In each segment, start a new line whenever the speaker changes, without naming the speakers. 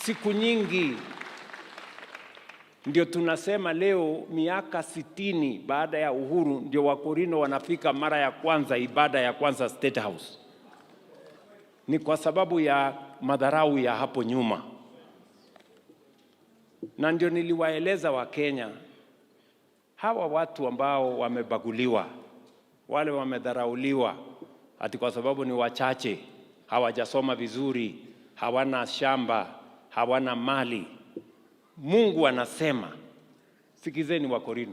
Siku nyingi ndio tunasema leo, miaka 60 baada ya uhuru, ndio Wakorino wanafika mara ya kwanza ibada ya kwanza State House. Ni kwa sababu ya madharau ya hapo nyuma, na ndio niliwaeleza Wakenya, hawa watu ambao wamebaguliwa, wale wamedharauliwa, ati kwa sababu ni wachache, hawajasoma vizuri, hawana shamba, hawana mali. Mungu anasema, sikizeni Wakorino,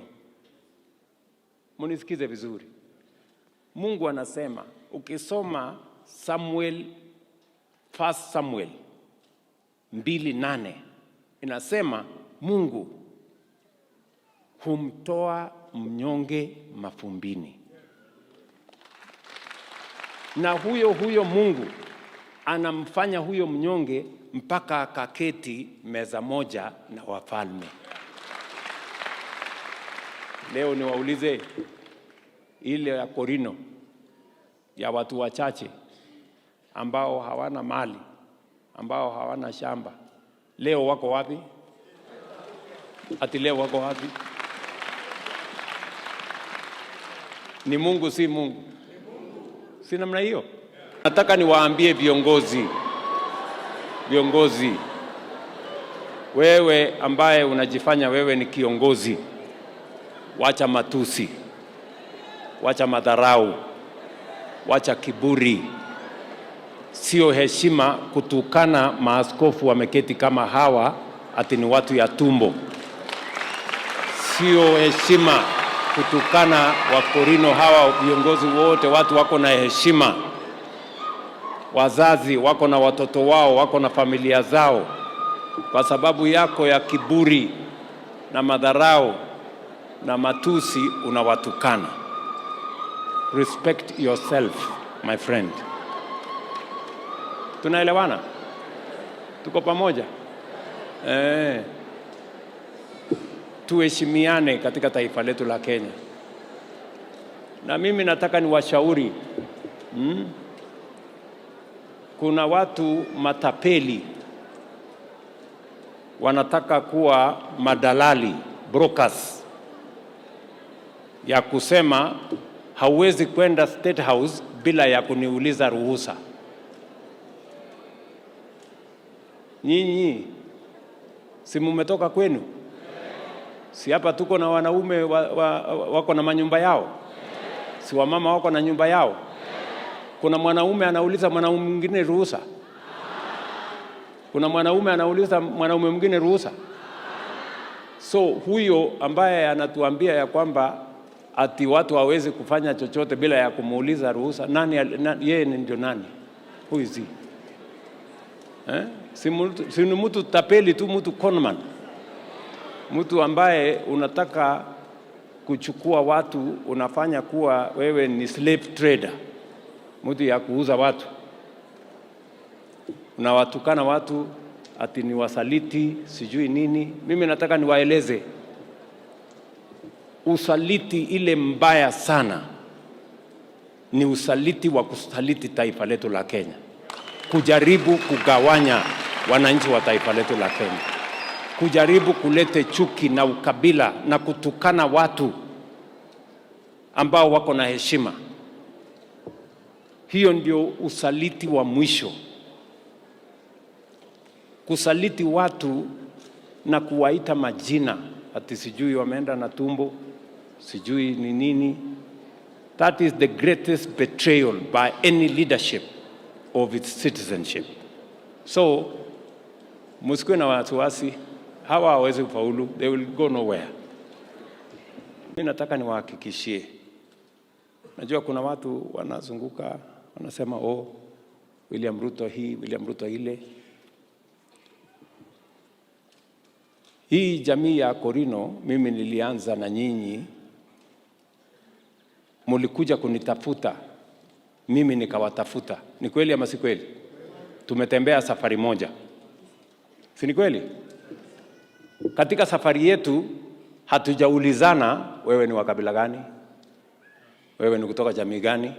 munisikize vizuri. Mungu anasema, ukisoma Samuel, First Samuel 2:8 inasema Mungu humtoa mnyonge mafumbini, na huyo huyo Mungu anamfanya huyo mnyonge mpaka akaketi meza moja na wafalme. Leo niwaulize, ile ya Korino ya watu wachache ambao hawana mali, ambao hawana shamba, leo wako wapi? Ati leo wako wapi? Ni Mungu si Mungu? Si namna hiyo? Nataka niwaambie viongozi, viongozi, wewe ambaye unajifanya wewe ni kiongozi, wacha matusi, wacha madharau, wacha kiburi. Sio heshima kutukana maaskofu wameketi kama hawa ati ni watu ya tumbo. Sio heshima kutukana Wakorino hawa viongozi wote, watu wako na heshima, wazazi wako na watoto wao, wako na familia zao. Kwa sababu yako ya kiburi na madharau na matusi unawatukana. Respect yourself my friend. Tunaelewana? Tuko pamoja? Eh. Tuheshimiane katika taifa letu la Kenya. Na mimi nataka niwashauri, Kuna watu matapeli wanataka kuwa madalali, brokers, ya kusema hauwezi kwenda State House bila ya kuniuliza ruhusa. Nyinyi si mumetoka kwenu? Si hapa tuko na wanaume wako na manyumba yao? Si wamama wako na nyumba yao? Kuna mwanaume anauliza mwanaume mwingine ruhusa? Kuna mwanaume anauliza mwanaume mwingine ruhusa? So huyo ambaye anatuambia ya kwamba ati watu hawezi kufanya chochote bila ya kumuuliza ruhusa, nani, yeye ndio nani? Who is he? Eh? Si ni mtu tapeli tu, mtu conman, mtu ambaye unataka kuchukua watu, unafanya kuwa wewe ni slave trader, mtu ya kuuza watu, unawatukana watu ati ni wasaliti sijui nini. Mimi nataka niwaeleze, usaliti ile mbaya sana ni usaliti wa kusaliti taifa letu la Kenya, kujaribu kugawanya wananchi wa taifa letu la Kenya, kujaribu kulete chuki na ukabila na kutukana watu ambao wako na heshima. Hiyo ndio usaliti wa mwisho. Kusaliti watu na kuwaita majina ati sijui wameenda na tumbo, sijui ni nini. That is the greatest betrayal by any leadership of its citizenship. So msikuwe na wasiwasi, hawa hawawezi kufaulu, they will go nowhere. Mimi nataka niwahakikishie, najua kuna watu wanazunguka wanasema, oh, William Ruto hii, William Ruto ile. Hii jamii ya Korino mimi nilianza na nyinyi, mulikuja kunitafuta, mimi nikawatafuta. Ni kweli ama si kweli? Tumetembea safari moja, si ni kweli? Katika safari yetu hatujaulizana wewe ni wa kabila gani, wewe ni kutoka jamii gani.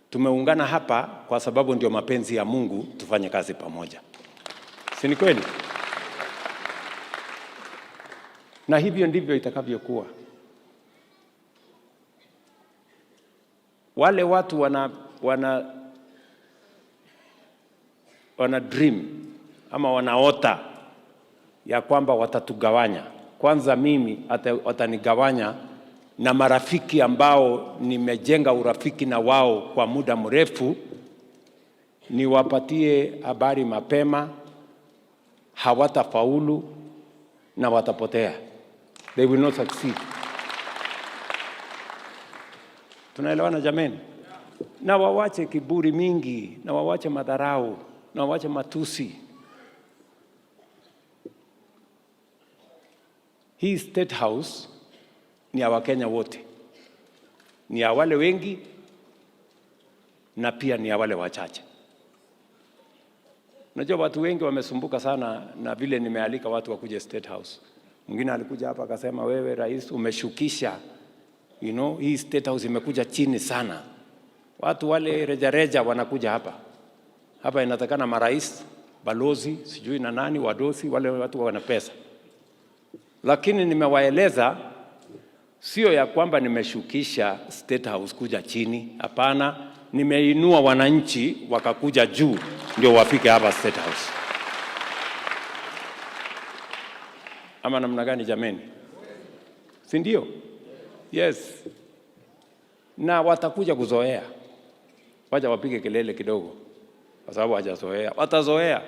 Tumeungana hapa kwa sababu ndio mapenzi ya Mungu, tufanye kazi pamoja, Si ni kweli? Na hivyo ndivyo itakavyokuwa. Wale watu wana dream ama wanaota ya kwamba watatugawanya. Kwanza mimi watanigawanya na marafiki ambao nimejenga urafiki na wao kwa muda mrefu, niwapatie habari mapema, hawatafaulu na watapotea. They will not succeed. Tunaelewana jameni? Na wawache kiburi mingi, na wawache madharau, na wawache matusi. Hii State House ni ya Wakenya wote, ni ya wale wengi na pia ni ya wale wachache. Unajua watu wengi wamesumbuka sana na vile nimealika watu wakuje State House. Mwingine alikuja hapa akasema, wewe rais umeshukisha, hii State House imekuja chini sana. Watu wale rejareja wanakuja hapa. Hapa inatakana marais, balozi, sijui na nani, wadosi, wale watu wana pesa. Lakini nimewaeleza sio ya kwamba nimeshukisha State House kuja chini, hapana, nimeinua wananchi wakakuja juu ndio wafike hapa State House. Ama namna gani jameni? Si ndio? Yes. Na watakuja kuzoea. Wacha wapige kelele kidogo kwa sababu hawajazoea. Watazoea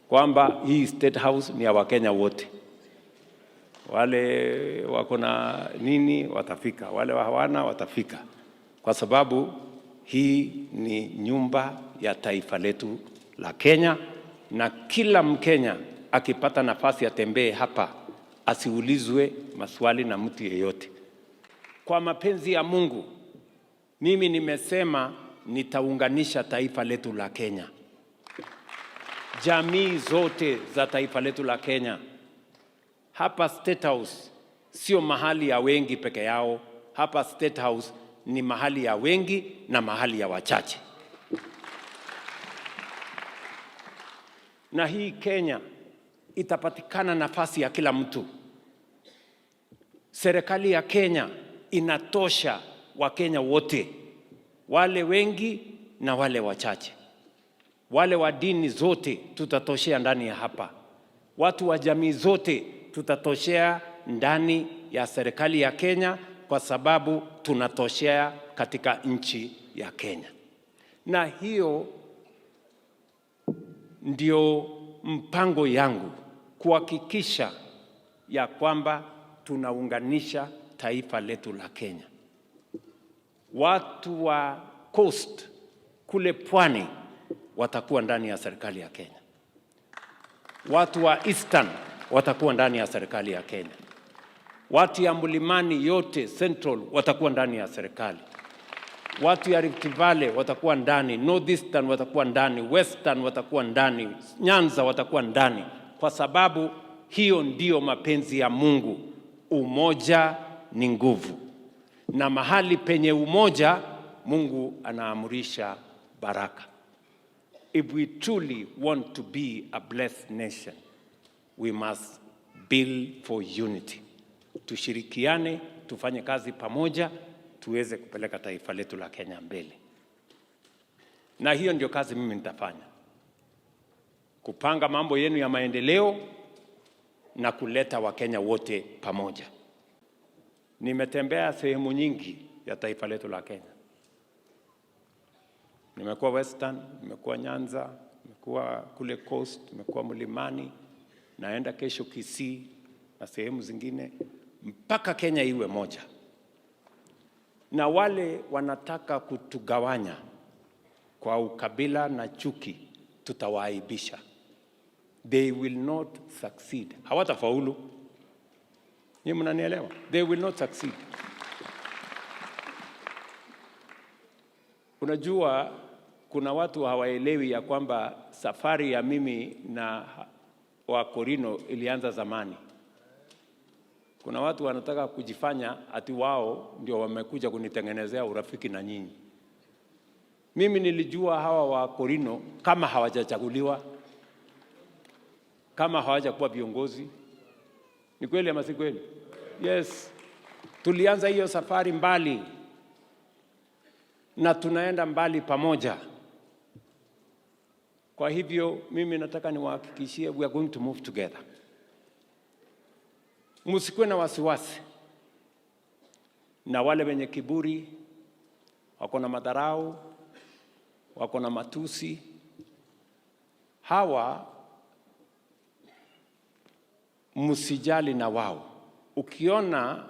kwamba hii State House ni ya Wakenya wote. Wale wako na nini watafika, wale hawana watafika, kwa sababu hii ni nyumba ya taifa letu la Kenya, na kila Mkenya akipata nafasi atembee hapa asiulizwe maswali na mtu yeyote. Kwa mapenzi ya Mungu, mimi nimesema nitaunganisha taifa letu la Kenya, jamii zote za taifa letu la Kenya. Hapa State House sio mahali ya wengi peke yao. Hapa State House ni mahali ya wengi na mahali ya wachache. Na hii Kenya itapatikana nafasi ya kila mtu. Serikali ya Kenya inatosha Wakenya wote, wale wengi na wale wachache, wale wa dini zote tutatoshea ndani ya hapa, watu wa jamii zote tutatoshea ndani ya serikali ya Kenya, kwa sababu tunatoshea katika nchi ya Kenya. Na hiyo ndio mpango yangu, kuhakikisha ya kwamba tunaunganisha taifa letu la Kenya. Watu wa coast kule pwani watakuwa ndani ya serikali ya Kenya. Watu wa Eastern watakuwa ndani ya serikali ya Kenya. Watu ya mlimani yote Central watakuwa ndani ya serikali. Watu ya Rift Valley watakuwa ndani, Northeastern watakuwa ndani, Western watakuwa ndani, Nyanza watakuwa ndani, kwa sababu hiyo ndiyo mapenzi ya Mungu. Umoja ni nguvu, na mahali penye umoja Mungu anaamurisha baraka. If we truly want to be a blessed nation, we must build for unity. Tushirikiane, tufanye kazi pamoja, tuweze kupeleka taifa letu la Kenya mbele. Na hiyo ndio kazi mimi nitafanya, kupanga mambo yenu ya maendeleo na kuleta Wakenya wote pamoja. Nimetembea sehemu nyingi ya taifa letu la Kenya. Nimekuwa Western, nimekuwa Nyanza, nimekuwa kule Coast, nimekuwa Mlimani, naenda kesho Kisii na sehemu zingine, mpaka Kenya iwe moja. Na wale wanataka kutugawanya kwa ukabila na chuki, tutawaaibisha. They will not succeed. Hawatafaulu. Nyinyi mnanielewa? They will not succeed. Unajua kuna watu hawaelewi ya kwamba safari ya mimi na wa Korino ilianza zamani. Kuna watu wanataka kujifanya ati wao ndio wamekuja kunitengenezea urafiki na nyinyi. Mimi nilijua hawa wa Korino kama hawajachaguliwa. kama hawajakuwa viongozi. Ni kweli ama si kweli? Yes, tulianza hiyo safari mbali na tunaenda mbali pamoja. Kwa hivyo mimi nataka niwahakikishie, we are going to move together. Msikuwe na wasiwasi na wale wenye kiburi, wako na madharau, wako na matusi. Hawa msijali na wao. Ukiona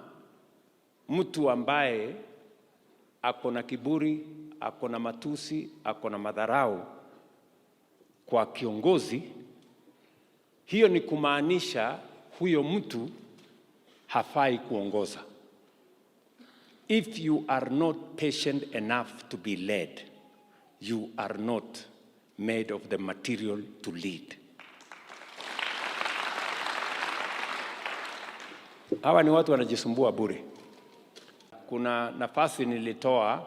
mtu ambaye ako na kiburi, ako na matusi, ako na madharau kwa kiongozi, hiyo ni kumaanisha huyo mtu hafai kuongoza. If you are not patient enough to be led, you are not made of the material to lead. Hawa ni watu wanajisumbua bure. Kuna nafasi nilitoa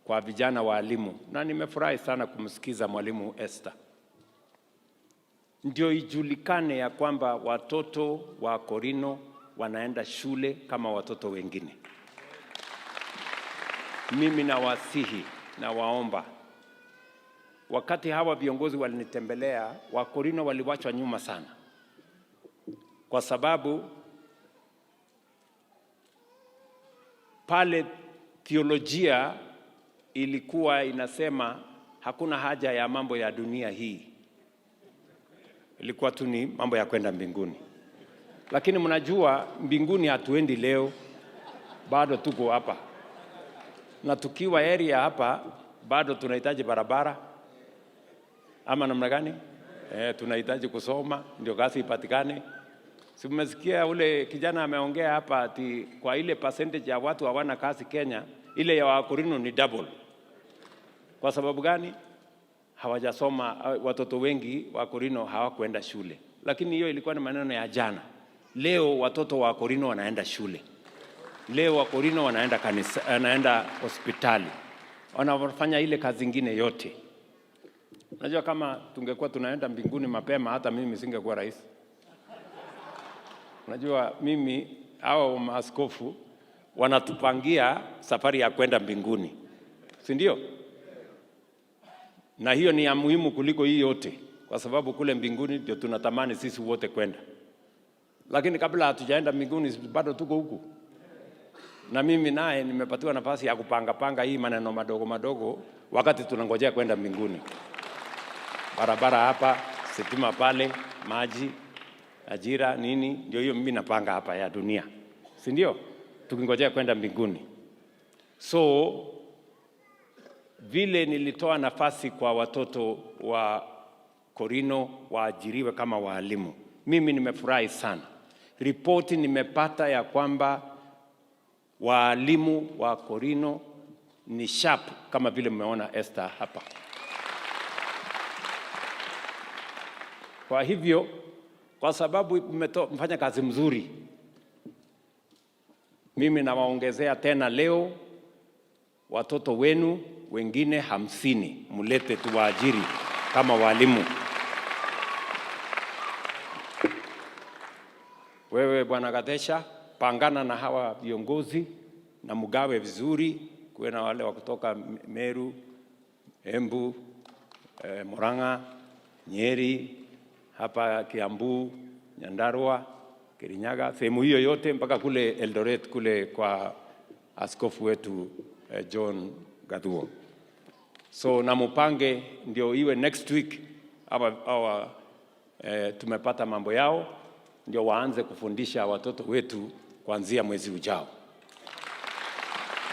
kwa vijana waalimu na nimefurahi sana kumsikiza Mwalimu Esther. Ndio ijulikane ya kwamba watoto wa Korino wanaenda shule kama watoto wengine. Mimi nawasihi na waomba, wakati hawa viongozi walinitembelea, Wakorino waliwachwa nyuma sana, kwa sababu pale theolojia ilikuwa inasema hakuna haja ya mambo ya dunia hii, ilikuwa tu ni mambo ya kwenda mbinguni. Lakini mnajua mbinguni hatuendi leo, bado tuko hapa, na tukiwa area hapa bado tunahitaji barabara ama namna gani? Tunahitaji kusoma ndio kazi ipatikane. Si mmesikia ule kijana ameongea hapa ati kwa ile percentage ya watu hawana kazi Kenya, ile ya Wakorino ni double. Kwa sababu gani? Hawajasoma, watoto wengi wa Korino hawakuenda shule. Lakini hiyo ilikuwa ni maneno ya jana. Leo watoto wa Korino wanaenda shule. Leo wa Korino wanaenda kanisa, wanaenda hospitali, wanafanya ile kazi ingine yote. Unajua, kama tungekuwa tunaenda mbinguni mapema, hata mimi singekuwa rais. Unajua, mimi hao maaskofu wanatupangia safari ya kwenda mbinguni, si ndio? Na hiyo ni ya muhimu kuliko hii yote, kwa sababu kule mbinguni ndio tunatamani sisi wote kwenda. Lakini kabla hatujaenda mbinguni, bado tuko huku, na mimi naye nimepatiwa nafasi ya kupanga panga hii maneno madogo madogo wakati tunangojea kwenda mbinguni. Barabara hapa, sitima pale, maji, ajira, nini, ndio hiyo mimi napanga hapa ya dunia, si ndio? Tukingojea kwenda mbinguni. So vile nilitoa nafasi kwa watoto wa Korino waajiriwe kama waalimu, mimi nimefurahi sana. Ripoti nimepata ya kwamba waalimu wa Korino ni sharp kama vile mmeona Esther hapa. Kwa hivyo, kwa sababu mmefanya kazi mzuri, mimi nawaongezea tena leo watoto wenu wengine 50 mlete tuwaajiri kama walimu. Wewe Bwana Gadesha, pangana na hawa viongozi na mugawe vizuri, kuwe na wale wa kutoka Meru, Embu, Murang'a, Nyeri, hapa Kiambu, Nyandarua, Kirinyaga, sehemu hiyo yote mpaka kule Eldoret kule kwa askofu wetu John Gathuo. So na mupange ndio iwe next week hawa tumepata mambo yao ndio waanze kufundisha watoto wetu kuanzia mwezi ujao.